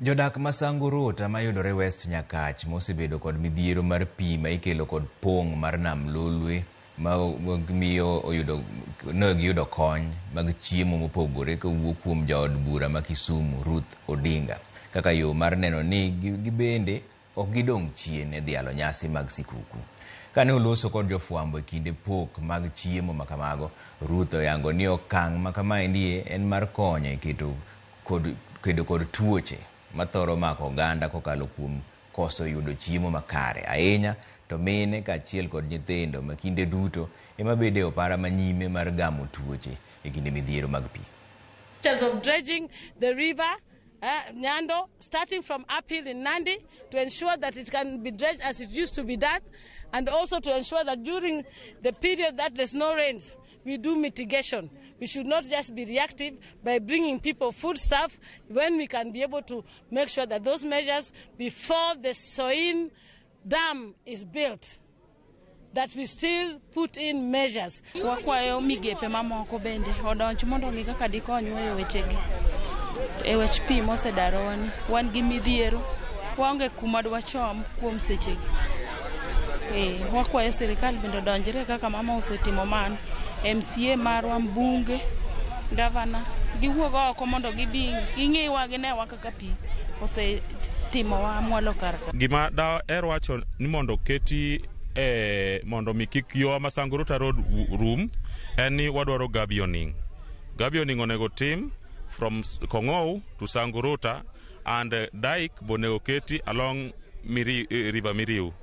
Jodak ma Sangurota mayudore West Nyakach mosebedo kod midhiero mar pi ma ikelo kod pong' mar nam Lolwe ma miyo oyudo ne giyudo kony mag chiemo mopogore kowuok kuom jaod bura ma Kisumu Ruth Odinga kaka yo mar neno ni gibende ok gidong' chien e dhialo nyasi mag sikuku. Kane oloso kod jofwambo e kinde pok mag chiemo makamago, Ruth oyango ni okang' makamaendi en mar konyo e keto kod kedo kod tuoche mathoro mako oganda kokalo kuom koso yudo chiemo makare ahinya to mine kaachiel kod nyithindo ma kinde duto ema bedo e opara manyime mar gamo tuoche e kinde midhiero mag pi. Of dredging the river Nyando, starting from uphill in Nandi, to ensure that it can be dredged as it used to be done, and also to ensure that during the period that there's no rains, we do mitigation. We should not just be reactive by bringing people food stuff when we can be able to make sure that those measures before the Soin Dam is built, that we still put in measures. Wakwayo migepe mamoko bende odonj mondo ong'i kaka dikonywa e wechegi e wech pi mosedarowa ni wan gi midhiero waonge kuma dwachom kuom sechegi. E, wakwayo sirikal bende odonjre kaka mama osetimo mano MCA marwa mbunge gavana giwuog oko mondo gibi ging'iwa ginewa kaka pi osetimowa mwalo kar ka. Gima daher wacho ni mondo keti e mondo mi kik yo ma Sangurota Road rum en ni wadwaro gabioning. Gabioning onego tim from Kongou to Sangurota and dike bonego keti along River Miriu.